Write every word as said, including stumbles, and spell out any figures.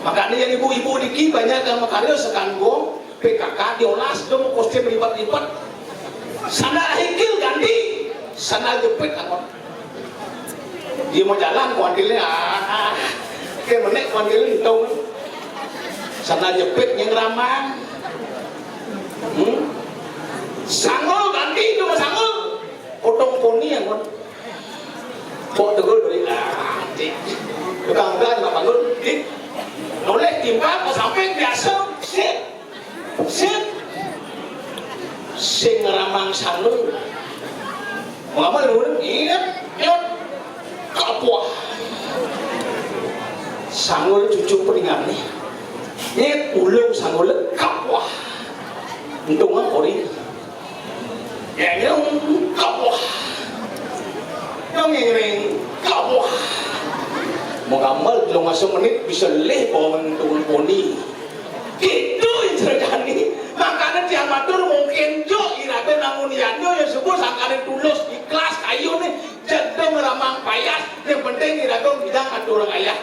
Makanya yang ibu-ibu niki banyak yang makarya sekanggo P K K diolas dong kostum ribet-ribet. Sandal higil ganti, sandal jepit angon. Dia mau jalan kuantilnya, ah, ke menek kuantilnya entong. Sandal jepit yang ramang. Hmm? Sanggul ganti itu mah sanggul. Potong poni angon. Kok tegul beli ah, cik. Tukang udah nggak bangun, cik. Noleh timpal, kok sampai biasa, sip, sip. Sing ramang sanggul. Mama lu ingat, nyot, kapuah. Sanggul cucu peringane. Nyet ulung sanggul kapuah. Untung kori. Yang yang kapuah. Yang yang kapuah. Mau kamal telung asa menit bisa leh bawang turun poni. Gitu ceritane. Makanya tiang matur mungkin jo iraga nangun yadnya ya subuh sangkane tulus ikhlas kayu nih jadem ramang payas yang penting iraga bidang atur ayah.